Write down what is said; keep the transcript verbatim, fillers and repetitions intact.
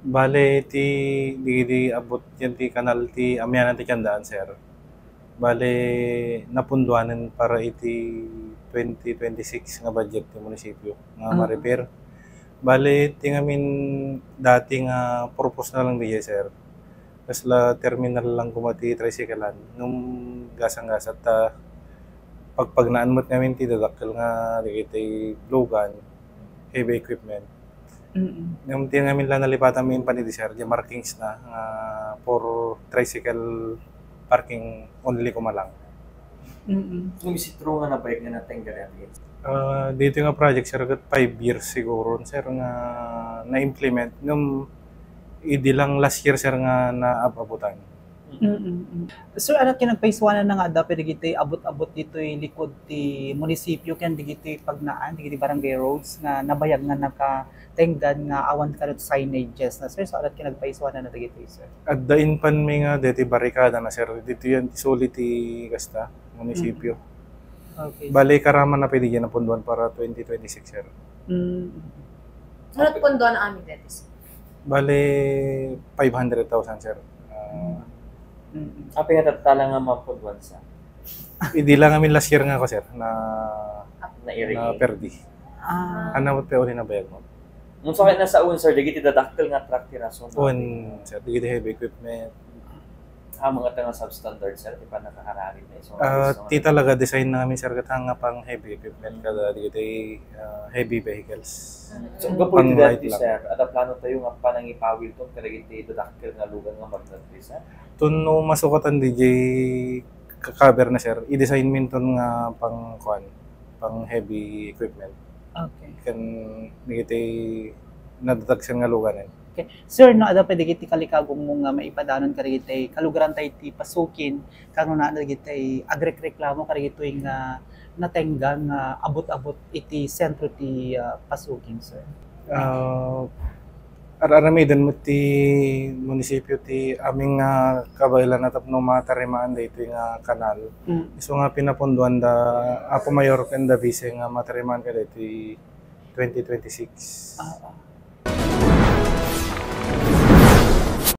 Bale, ti, di, di abot yan ti kanal ti amianan ti tiandaan, sir. Bale, napunduanen para iti twenty twenty-six nga budget ti munisipyo nga Ah. ma-repair. Bale, ti ngamin dati nga purpose na lang diay, sir. Kasla terminal lang koma ti tricycle-an. Ngem gasang-gasa ta pagpagnaan met ngamin ti dadakkel nga dagiti lugan, heavy equipment. Mm. Ngem ti ngamin la nalipatan mi impan idi, sir, di markings na nga for tricycle parking only koma lang. Mm. Ngem isitro nga nabayag nga natenggal yan. Ah, dito nga project, sir, ket five years siguro, sir, nga na-implement. Ngem idi lang last year, sir, nga naab-abutan. Mm, mm. Sir, ano ti nagpaisuanan na nga adda pay dagiti abut-abut ditoy likod ti munisipyo ken dagiti pagnaan, dagiti barangay roads nga nabayag nga nakatenggan nga awan kano signages na, sir? So, ano ti nagpaisuanan na dagitoy, sir? Adda impan mi nga deti barikada na, sir. Dito yan, suli ti kasta, munisipyo. Mm. Okay. Bale, karama na pwede yan napunduan para twenty twenty-six, sir. Mm. Ano ti punduan amin, deti, sir? Bale, five hundred thousand, sir. Ah, Mm. Apay nga tattala nga mapunduan sa? Idi lang amin last year nga ako, sir, na, Nairing. Na perdi. Ah. Ano mo pe uli na bayag mo? Nung sa kanya sa un, sir, dagiti dadakkel nga truck ti rason. Un, sir, dagiti heavy equipment. Ah, mga tanga substandard, sir, di pa nakakarari na. So, Ah, gusto ti nga talaga design namin, sir, ket nga pang heavy equipment kada dagiti, ah, heavy vehicles. So, gapu iti dati, sir, adda plano tayo nga panangipawil ton kadagiti dadakkel nga lugan nga magdadri, sir? Ton no masukatan di jay ka-cover na, sir, i-design min ton nga pang, kuan, pang heavy equipment. Okay. Ken dagiti nadadagsen nga luganen. Okay. Sir, no, adda pay dagiti kalikagong mo nga maipadanon kadagiti kalugaran tayo ti Pasukin, kano na dagiti agrekreklamo kadagitoy nga natengga nga abut-abut iti sentro ti, ah, Pasukin, sir? Ah, ar-aramiden met ti munisipyo ti amin nga kabaelan a tapno matarimaan daytoy nga kanal. Mm. Isu nga pinapunduan da Apo Mayor ken da Vice nga matarimaan kadaytoy twenty twenty-six. Ah, ah.